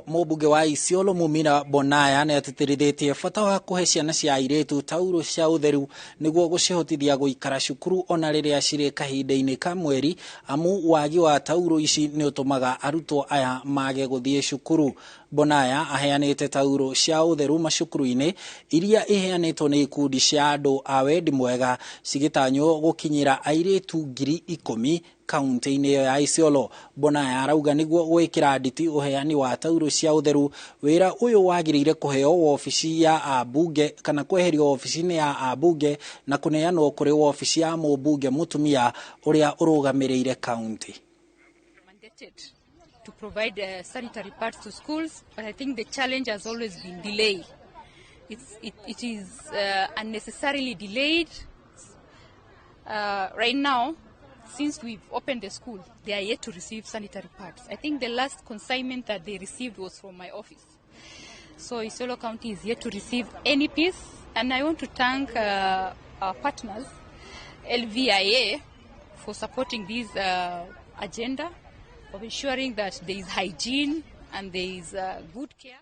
Mũmbunge wa Isiolo Mumina Bonaya nĩ atĩtĩrithĩtie bata wa kũhe ciana cia airĩtu taurũ cia ũtheru nĩguo gũcihotithia gũikara cukuru ona rĩrĩa cirĩ kahinda-inĩ ka mweri, amu wagi wa taurũ ici nĩ ũtũmaga arutwo aya mage gũthiĩ cukuru. Bonaya aheanĩte taurũ cia ũtheru macukuru-inĩ iria iheanĩtwo nĩ ikundi cia andũ a wendi mwega cigĩtanywo gũkinyĩra airĩtu 10,000 kaunti-inĩ ĩyo ya Isiolo. Bonaya arauga nĩguo gwĩkĩra nditi ũheani wa taurũ cia ũtheru, wĩra ũyũ wagĩrĩire kũheo wobici ya ambunge kana kweherio wobici-inĩ ya ambunge na kũneanwo kũrĩ wobici ya mũmbunge mũtumia ũrĩa ũrũgamĩrĩire kaunti. To provide sanitary pads to schools, but I think the challenge has always been delay. It is unnecessarily delayed. Right now, since we've opened the school, they are yet to receive sanitary pads. I think the last consignment that they received was from my office. So Isiolo County is yet to receive any piece, and I want to thank our partners, LVIA, for supporting this agenda of ensuring that there is hygiene and there is good care.